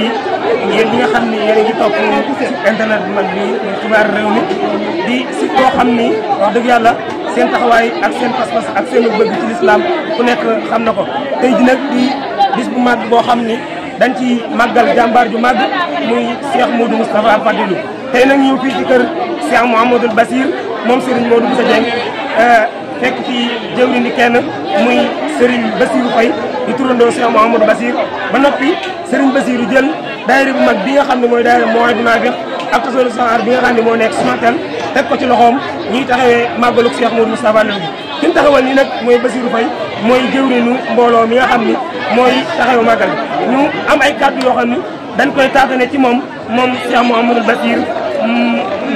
yéen ñi nga xam ni yéen a ngi topp internet bi mag bi xibaar réew mi di si koo xam ni wax dëgg yàlla seen taxawaay ak seen pas-pas ak seen bëgg ci lislaam ku nekk xam na ko tey ji nag di bis bu màgg boo xam ni dañ ci màggal jàmbaar ju màgg muy Cheikh Modou Moustapha Fadilou tey nag ñëw fii ci kër Cheikh Mouhamadoul Bassir moom Serigne Modou Bousso Dieng fekk ci jëwri ni kenn muy Serigne Bassirou Faye di turandoo Cheikh Mouhamadou Bassir ba noppi Serigne Bassirou jël daayira bu mag bi nga xam ne mooy daayira mooy bu naafiq ak tasawul saxaar bi nga xam ne moo nekk Sonatel teg ko ci loxoom ñuy taxawee màggaluk Cheikh Modou Moustapha Fadilou bi ki ñu taxawal nii nag mooy Bassirou Faye mooy jëwrinu mbooloo mi nga xam ni mooy taxawu màggal ñu am ay kàddu yoo xam ni dañ koy taatane ci moom Cheikh Mouhamadoul Bassir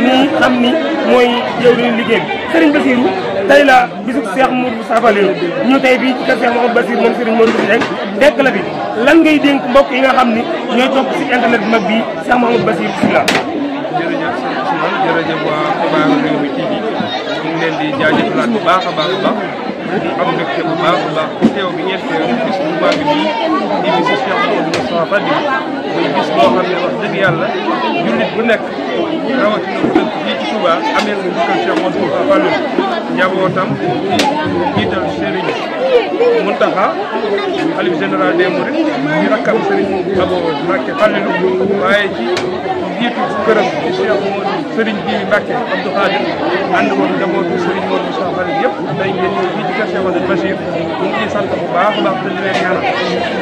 mi xam ni mooy jëwrinu liggéey bi Serigne Bassirou tey la bisub Cheikh Modou Moustapha Fadilou ñu tey fii ci kër Cheikh Mouhamadoul Bassir moom Serigne Modou Bousso Dieng fekk la fi lan ngay dénk mbokk yi nga xam ni ñooy topp ci internet bi mag bii Cheikh Mouhamadoul Bassir bismillah. jërëjëf sëñ Ousmane jërëjëf waa xibaaru Rewmi TV ñu ngi leen di jaajëfalaat bu baax a baax di am mbégte bu baax a baax teew bi ngeen teew bis bu mag bii di bisu Cheikh Modou Moustapha Fadilou muy bis boo xam ne wax dëgg yàlla jullit bu nekk rawatina bu dëkk fii ci Touba amee nga njukkal Cheikh Modou Moustapha Fadilou njabootam jiital Serigne Mountakha xalif général des Mourides di rakkam Serigne Abo Mbacké Fadilou waaye ci jiitu këram ci Cheikh Modou Serigne Djili Mbacké Abdou Khadir ànd woon njabootu Serigne Modou Moustapha Fadilou yëpp tey ngeen ñëw fii ci kër Cheikh Modou Bassir ñu ngi ciy sant bu baax a baax te di leen ñaanal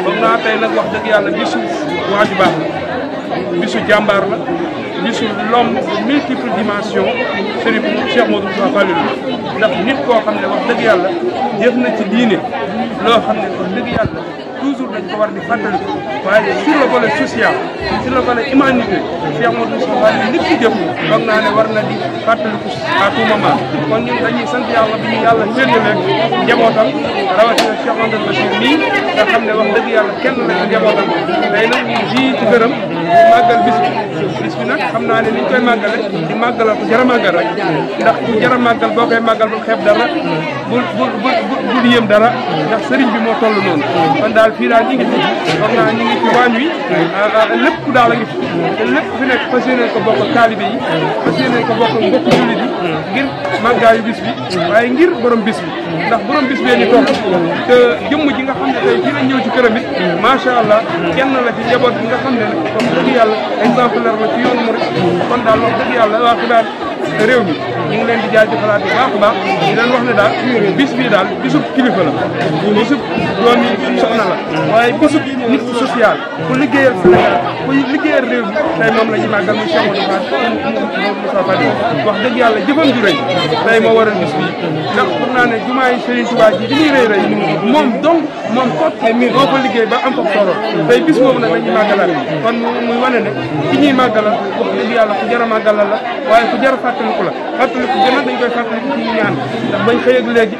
foog naa tey nag wax dëgg yàlla bisu waaju baax la bisu jàmbaar la bisu l'homme de multiples dimensions Serigne Cheikh Modou Moustapha Fadilou ndax nit koo xam ne wax dëgg yàlla jëf na ci diine loo xam ne wax dëgg yàlla toujours dañ ko war di fàttaliku waaye sur le volet social sur le volet humanité Cheikh Modou Moustapha Fadilou nit ki jëf foog naa ne war na di fàttaliku à tout moment kon ñun dañuy sant yàlla bi ñu yàlla séddale njabootam rawatina Cheikh Mouhamadoul Bassir nii nga xam ne wax dëgg yàlla kenn la ci njabootam tey nag ñu ji ci gërëm màggal bis bi nag xam naa ne ni ñu koy màggale di màggalal ko jar a màggal rek ndax ku jar a màggal boo koy màggal bul xeeb dara bul yéem dara ndax sëriñ bi moo toll noonu kon daal fii daal ñu ngi fi wax naa ñu ngi ci waañ wi lépp daal a ngi fi te lépp fi nekk fas yéene ko bokk ak taalibe yi fas yéene ko bokk ak mbokk jullit yi ngir màggaayu bis bi waaye ngir borom bis bi ndax borom bis bee ñu toog te jëmm ji nga xam ne tey fii lañ ñëw ci këram it macha allah kenn la ci njaboot bi nga xam ne nag wax dëgg yàlla exemplaire la ci yoonu murid kon daal wax dëgg yàlla waa xibaar réew mi ñu ngi leen di jaajëfalaat bu baax a baax di leen wax ne daal bis bii daal bisub kilifa la bisub doom yi soxna la waaye bisub nit ku social ku liggéeyal Sénégal ku liggéeyal réew mi tey moom la ñuy màggal muy Cheikh Modou Moustapha Fadilou wax dëgg yàlla jëfam ju rëy tey moo waral bis bii ndax xam naa ne jumaa yi Serigne Touba ji li muy rëy rëy moom donc moom kot moo ko liggéey ba am ko solo tey bis boobu nag la ñuy màggalaat kon muy wane ne ki ñuy màggalal wax dëgg yàlla ku jar a màggalal la waaye ku jar a fàttaliku la fàttaliku gën a dañ koy fàttaliku ci ñaan ndax bañ xëy ak léegi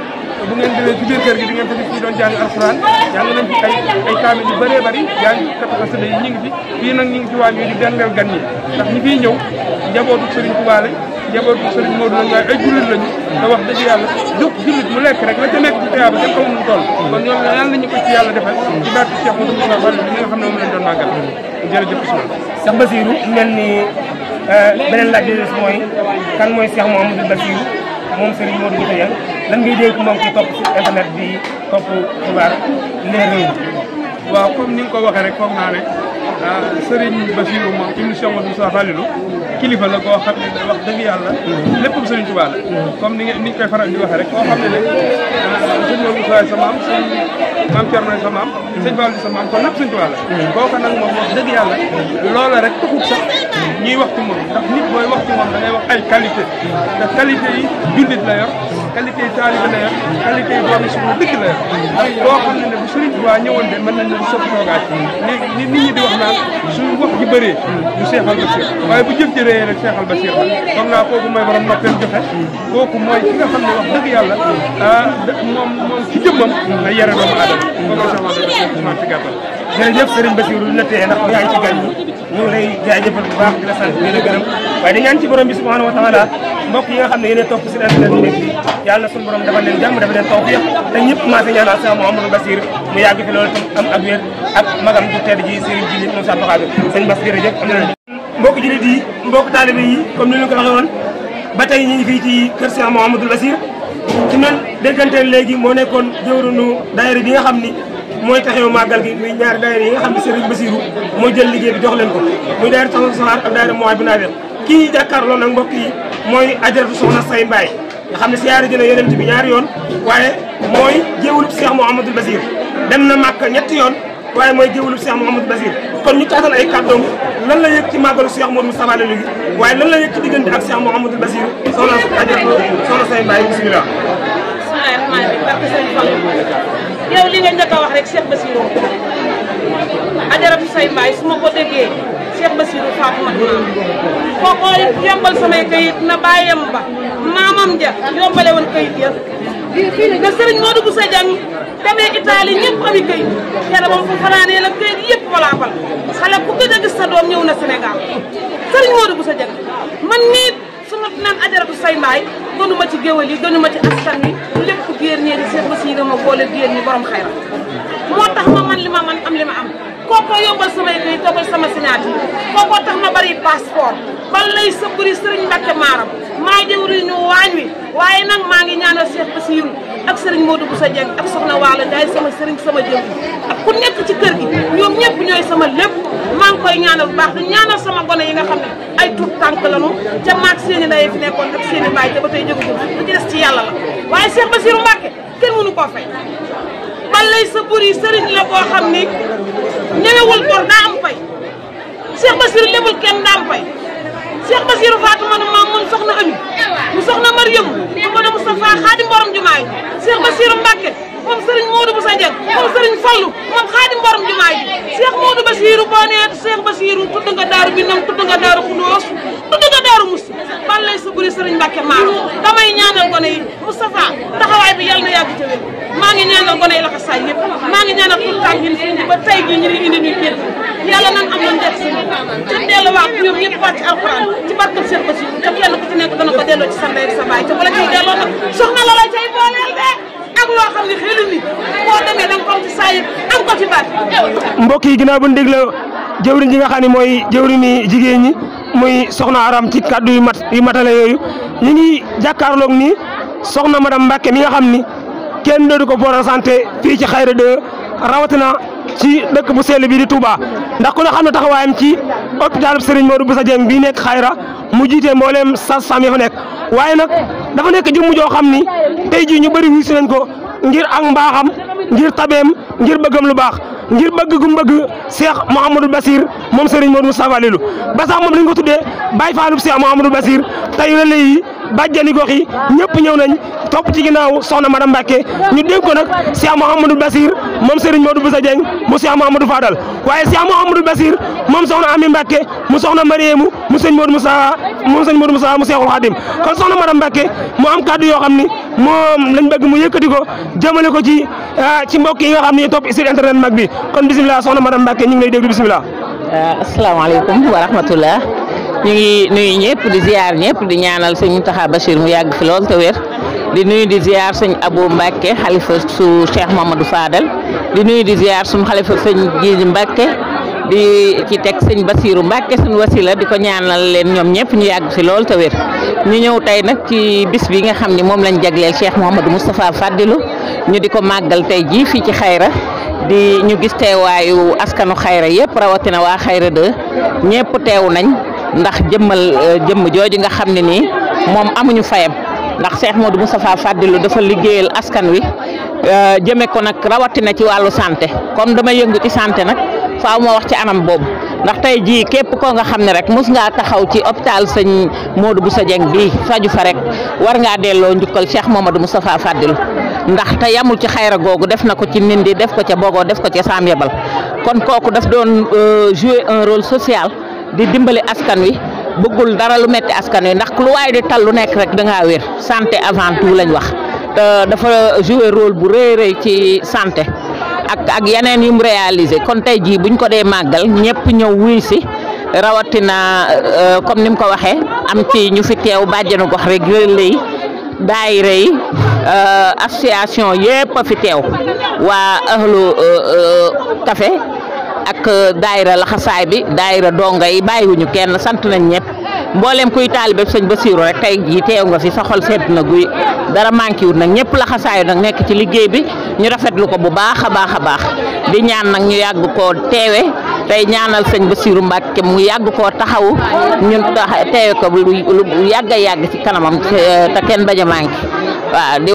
bu ngeen demee ci biir kër gi di ngeen fa gis ñu doon jàng alxuraan jàng nañ fi ay kaamil yu bëree bëri jàng kat xasida yi ñu ngi fi fii nag ñu ngi ci waañ wi di benneel gan ñi ndax ñi fiy ñëw njabootu Serigne Touba lañ njabootu Serigne Modou lañ waaye ay jullit lañu te wax dëgg yàlla jóg jullit mu lekk rek la ca nekk ci teyaaba kenn xamul nu toll kon ñoom yàlla nañu ko ci yàlla defal ci barke Cheikh Modou Moustapha Fadilou bi nga xam ne moom lañ doon màggal jërëjëf Cheikh Bassirou mel ni beneen laaj bi mooy kan mooy Cheikh Mouhamadoul Bassir moom Serigne Modou Bousso Dieng lan ngay dégg moom ci topp ci internet bi topp xibaar Rewmi waaw comme ni nga ko waxee rek foog naa ne Serigne Bassirou moom ibnu Cheikh Modou Moustapha Fadilou kilifa la koo xam ne wax dëgg yàlla léppam Serigne Touba la comme ni ñu koy faral di waxee rek koo xam ne nag sëñ Modou Moustapha sa maam sëñ maam Thierno sa maam sëñ Fall sa maam kon lépp Serigne Touba la kooku nag moom wax dëgg yàlla loola rek taxut sax ñuy wax ci moom ndax nit booy wax ci moom da ngay wax ay qualité te qualité yi jullit la yor qualité yi taalibe la yor qualité yi doomi suñu dëgg la yor ndax boo xam ne bu Serigne Touba ñëwoon de mën nañ leen soppi toogaat léegi nit ñi di wax naan suñu wax ji bëree du Seexal Bassir waaye bu jëf ji réyee rek Seexal Bassir la foog naa kooku mooy borom noppeen joxe kooku mooy ki nga xam ne wax dëgg yàlla moom ci jëmmam la yare doomu aadama kooku Seexal Bassir ci gàttal jërëjëf Serigne Bassirou lu nettee ndax yaa ngi ci gan ñi ñu ngi lay jaajëfal bu baax di la sant di la gërëm waaye di ñaan ci borom bi subhanahu wa taala mbokk yi nga xam ne yéen topp si internet bi nekk yàlla na suñu borom dafa leen jàmm dafa leen tawfiq te ñëpp commencé ñaanal Cheikh Mouhamadoul Bassir mu yàgg fi loolu tam am ak wér ak magam ju tedd ji Serigne Djili moom Cheikh Abdou Khadre sëñ Bass jërëjëf am na mbokk jullit yi mbokk taalibe yi comme ni ñu ko waxee woon ba tey ñu ngi fii ci kër Cheikh Mouhamadoul Bassir ci man dégganteel léegi moo nekkoon jëwriñu daayira bi nga xam ni mooy taxawu màggal gi muy ñaari daayira yi nga xam ne Serigne Bassirou moo jël liggéey bi jox leen ko muy daayira Soxna Soxar ak daayira Mouhaïbou Nafih kii ñuy jàkkaarloo nag mbokk yi mooy ajaratu Soxna Say Mbaye nga xam ne siyaare dina yonent bi ñaari yoon waaye mooy jéewulub Cheikh Mouhamadoul Bassir dem na Màkka ñetti yoon waaye mooy jéewulub Cheikh Mouhamadoul Bassir kon ñu taatal ay kàddoom lan la yëg ci màggalu Cheikh Modou Moustapha la léegi waaye lan la yëg ci diggante ak Cheikh Mouhamadoul Bassir soxna ajaratu Soxna Say Mbaye bismillah. yow li nga njëkk a wax rek Cheikh Bassirou ajaratu Say Mbaye su ma ko déggee Cheikh Bassirou Fatoumata kookoo yombal samay kayit na bàyyam ba maamam ja yombale woon kayit ya na Serigne Modou Bousso Dieng demee Italie ñëpp ami kayit yàlla moom fu fanaanee la kayit yëpp walaabal xale ku gëj a gis sa doom ñëw na Sénégal Serigne Modou Bousso Dieng man nii su ma naan ajaratu Say Mbaye gënuma ci géwél yi gënuma ci askan wi lépp géer ñee di Cheikh Bassirou ma boole géer ñi borom xayra moo tax ma man li ma man am li ma am kookoo yombal samay kayit kookoo sama signature kookoo tax ma bari passeport ban lay sëbburi Serigne Mbacke Maram maa jëwriñu waañ wi waaye nag maa ngi ñaanal Cheikh Bassirou ak Serigne Modou Bousso Dieng ak Soxna Waalo Ndiaye sama Serigne sama jëw ak ku nekk ci kër gi ñoom ñëpp ñooy sama lépp maa ngi koy ñaanal bu baax di ñaanal sama gone yi nga xam ne ay tout tànk lañu ca maag seeni ndey fi nekkoon ak seeni baay te ba tey jógagul lu ci des ci yàlla la waaye Cheikh Bassirou Mbacke kenn mënu koo fay ban lay sëbburi Serigne la boo xam ni ñëwewul bor daa am fay Cheikh Bassirou lebul kenn daa am fay Cheikh Bassirou Fatoumata moom soxna Ami mu soxna Mariam mu mën a Moustapha Xaadim borom jumaay Cheikh Bassirou Mbacke moom Serigne Modou Bousso Dieng moom Serigne Fallou moom Xaadim borom jumaay Cheikh Modou Bassirou boo nee Cheikh Bassirou tudd nga Daaru Minam tudd nga Daaru Xudoos tudd nga Daaru Musti ban lay sëbburi Serigne Mbacke Maam damay ñaanal gone yi Moustapha taxawaay bi yàlla na yàgg ci wér maa ngi ñaanal gone yi la ko saay yëpp maa ngi ñaanal tout temps yi ba tey jii ñu ngi indi ñu génn yàlla nan am nañ def si te delluwaat ñoom ñëpp wàcc alxuraan ci barkeb Cheikh Bassirou te kenn ku ci nekk dana ko delloo ci sa ndey ak sa baay te bu la ciy delloo nag soxna la la cay booleel de ak loo xam ne xelu ni boo demee da nga ko am ci saa yi am ko ci baat. mbokk yi ginnaaw bu ñu dégloo jëwriñ ji nga xam ne mooy jëwriñi jigéen ñi muy soxna Aram ci kaddu yu matale yooyu ñu ngi jàkkaarloog ni soxna madame Mbacke mi nga xam ni kenn dootu ko présenté fii ci Xayra 2 rawatina ci dëkk bu sell bi di Touba ndax ku ne xam ne taxawaayam ci hôpital Serigne Modou Bousso Dieng bii nekk Xayra mu jiite mbooleem sage-femme yi fa nekk waaye nag dafa nekk jëmm joo xam ni tey jii ñu bëri wiisu nañ ko ngir ak mbaaxam ngir tabeem ngir bëggam lu baax ngir bëgg gu bëgg Cheikh Mouhamadoul Bassir moom Serigne Modou Moustapha Lilou ba sax moom dañ ko tuddee Baye Fallou Cheikh Mouhamadoul Bassir tey relais yi bàjjani gox yi ñëpp ñëw nañ topp ci ginnaaw soxna madame Mbacke ñu dénk ko nag Cheikh Mouhamadoul Bassir moom Serigne Modou Bousso Dieng mu Cheikh Mouhamadou Fadal waaye Cheikh Mouhamadoul Bassir moom soxna Ami Mbacke mu soxna Mariému mu sëñ Modou Moussa mu Cheikhul Khadim kon soxna madame Mbacke mu am kaddu yoo xam ni moom lañ bëgg mu yëkkati ko jëmale ko ci mbokk yi nga xam ni topp sur internet mag bi kon bisimilah soxna madame Mbacke ñu ngi lay déglu bisimilah. asalaamaaleykum wa rahmatullah ñu ngi nuyu ñëpp di ziar ñëpp di ñaanal sëñ Mountakha Bachir mu yàgg fi lool te wér di nuyu di ziar sëñ Abou Mbacke xalifa su Cheikh Mouhamadou Fadal di nuyu di ziar suñu xalifa sëñ Jili Mbacke di ci teg sëñ Bassirou Mbacke suñu wasila di ko ñaanal leen ñoom ñëpp ñu yàgg fi lool te wér ñu ñëw tey nag ci bis bi nga xam ni moom lañ jagleel Cheikh Mouhamadou Moustapha Fadilou ñu di ko màggal tey jii fii ci Xayra di ñu gis teewaayu askanu Xayra yëpp rawatina waa Xayra 2 ñëpp teew nañ ndax jëmm jooju nga xam ne nii moom amuñu fayam ndax Cheikh Modou Moustapha Fadilou dafa liggéeyal askan wi jëme ko nag rawatina ci wàllu santé comme dama yëngu ci santé nag faaw ma wax ci anam boobu ndax tey jii képp koo nga xam ne rek mos ngaa taxaw ci hôpital sëñ Modou Bousso Dieng bii faju fa rek war ngaa delloo njukkal Cheikh Mouhamadou Moustapha Fadilou ndax te yamul ci Xayra googu def na ko ci Ndindi def ko ca Bogo def ko ca Sam Yabal kon kooku daf doon jouer un rôle social di dimbali askan wi bëggul dara lu metti askan wi ndax lu waaye di tal lu nekk rek da ngaa wér santé avant tout lañ wax te dafa jouer rôle bu rëy rëy ci santé ak yeneen yu mu réalisé kon tey jii buñ ko dee màggal ñëpp ñëw wuy si rawatina comme ni mu ko waxee am ci ñu fi teew bàjjenu gox rek relais yi daayira yi association yëpp a fi teew waa ahlu café ak daayira laxasaay bi daayira donga yi bàyyiwuñu kenn sant nañ ñëpp mboolem kuy taalibe sëñ Bassirou rek tey jii teew nga fi sa xol seet na guy dara manqué wut nag ñëpp laxasaayu nag nekk ci liggéey bi ñu rafetlu ko bu baax a baax di ñaan nag ñu yàgg koo teewe tey ñaanal sëñ Bassirou Mbacke mu yàgg koo taxawu ñun teewe ko lu yàgg a yàgg ci kanamam te kenn bañ a manqué waaw.